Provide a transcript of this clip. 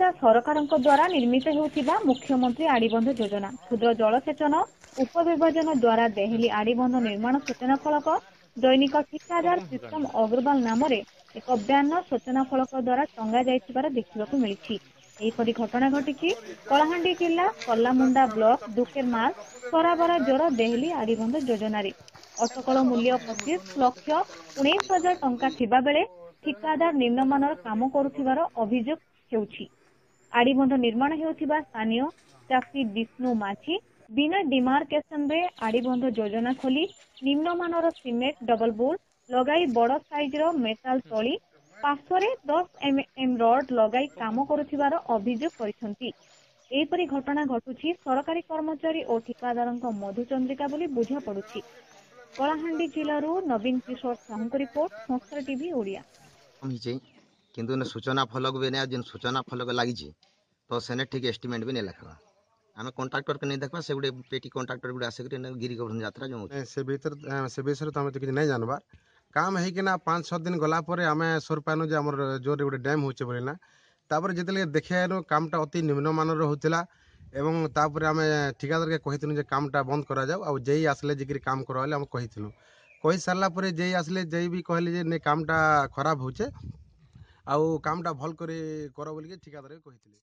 ଓଡ଼ିଶା ସରକାରଙ୍କ ଦ୍ୱାରା ନିର୍ମିତ ହେଉଥିବା ମୁଖ୍ୟମନ୍ତ୍ରୀ ଆଡ଼ିବନ୍ଧ ଯୋଜନା କ୍ଷୁଦ୍ର ଜଳସେଚନ ଉପବିଭାଜନ ଦ୍ୱାରା ଦେହେଲି ଆଡ଼ିବନ୍ଧ ନିର୍ମାଣ ସୂଚନା ଫଳକ ଦୈନିକ ଠିକାଦାର ପ୍ରୀତମ ଅଗ୍ରୱାଲ ନାମରେ ଏକ ବ୍ୟାନର ସୂଚନା ଫଳକ ଦ୍ୱାରା ଟଙ୍ଗା ଯାଇଥିବାର ଦେଖିବାକୁ ମିଳିଛି। ଏହିପରି ଘଟଣା ଘଟିଛି କଳାହାଣ୍ଡି ଜିଲ୍ଲା କର୍ଲାମୁଣ୍ଡା ବ୍ଲକ ଦୁକେରମାଲ ସରାବରା ଜୋର ଦେହେଲି ଆଡ଼ିବନ୍ଧ ଯୋଜନାରେ। ଅଟକଳ ମୂଲ୍ୟ 25,19,000 ଟଙ୍କା ଥିବାବେଳେ ଠିକାଦାର ନିମ୍ନମାନର କାମ କରୁଥିବାର ଅଭିଯୋଗ ହେଉଛି। ଆଡ଼ିବନ୍ଧ ନିର୍ମାଣ ହେଉଥିବା ସ୍ଥାନୀୟ ଚାଷୀ ବିଷ୍ଣୁ ମାଝୀ ବିନା ଡିମାର୍କେସନରେ ଆଡ଼ିବନ୍ଧ ଯୋଜନା ଖୋଲି ନିମ୍ନମାନର ସିମେଣ୍ଟ ଡବଲ ବୋଲ୍ଟ ଲଗାଇ ବଡ଼ ସାଇଜର ମେଟାଲ ତଳି ପାର୍ଶ୍ୱରେ 10 ଏମ୍ଏମ୍ ରଡ୍ ଲଗାଇ କାମ କରୁଥିବାର ଅଭିଯୋଗ କରିଛନ୍ତି। ଏହିପରି ଘଟଣା ଘଟୁଛି ସରକାରୀ କର୍ମଚାରୀ ଓ ଠିକାଦାରଙ୍କ ମଧୁଚନ୍ଦ୍ରିକା ବୋଲି ବୁଝାପଡୁଛି। କଳାହାଣ୍ଡି ଜିଲ୍ଲାରୁ ନବୀନ କିଶୋର ସାହୁଙ୍କ ରିପୋର୍ଟ, ସଂସ୍କାର ଟିଭି ଓଡ଼ିଆ। ହେଇଛେ, କିନ୍ତୁ ସୂଚନା ଫଲକ ବି ନାଇଁ। ଯେନ୍ ସୂଚନା ଫଲକ ଲାଗିছে ତ ସେନେ ଠିକ୍ ଏଷ୍ଟିମେଟ୍ ବି ନାଇଁ ଲେଖବା। ଆମେ କଣ୍ଟ୍ରାକ୍ଟରକେ ନେଇ ଦେଖବା, ସେ ଗୋଟେ ପେଟି କଣ୍ଟ୍ରାକ୍ଟର ଗୋଟେ ଆସିକରି ଗିରି ଗୋବର୍ଦ୍ଧନ ଯାତ୍ରା ଜମାଉଛି। ସେ ଭିତରେ ସେ ବିଷୟରେ ତ ଆମେ ତ କିଛି ନାଇଁ ଜାନବାର୍। କାମ ହେଇକିନା 5-6 ଦିନ ଗଲା ପରେ ଆମେ ସୋର ପାଇନୁ ଯେ ଆମର ଜୋରରେ ଗୋଟେ ଡ୍ୟାମ୍ ହଉଛେ ବୋଲିନା। ତାପରେ ଯେତେବେଳେ ଦେଖି ଆଇନୁ, କାମଟା ଅତି ନିମ୍ନମାନର ହଉଥିଲା ଏବଂ ତାପରେ ଆମେ ଠିକାଦାରକେ କହିଥିଲୁ ଯେ କାମଟା ବନ୍ଦ କରାଯାଉ ଆଉ ଯେଇ ଆସିଲେ ଯାଇକିରି କାମ କରା ବୋଲି ଆମେ କହିଥିଲୁ। କହି ସାରିଲା ପରେ ଯେଇ ଆସିଲେ, ଯେଇ ବି କହିଲେ ଯେ ନାଇଁ, କାମଟା ଖରାପ ହଉଛେ ଆଉ କାମଟା ଭଲ କରି କର ବୋଲିକି ଠିକାଦାରକେ କହିଥିଲେ।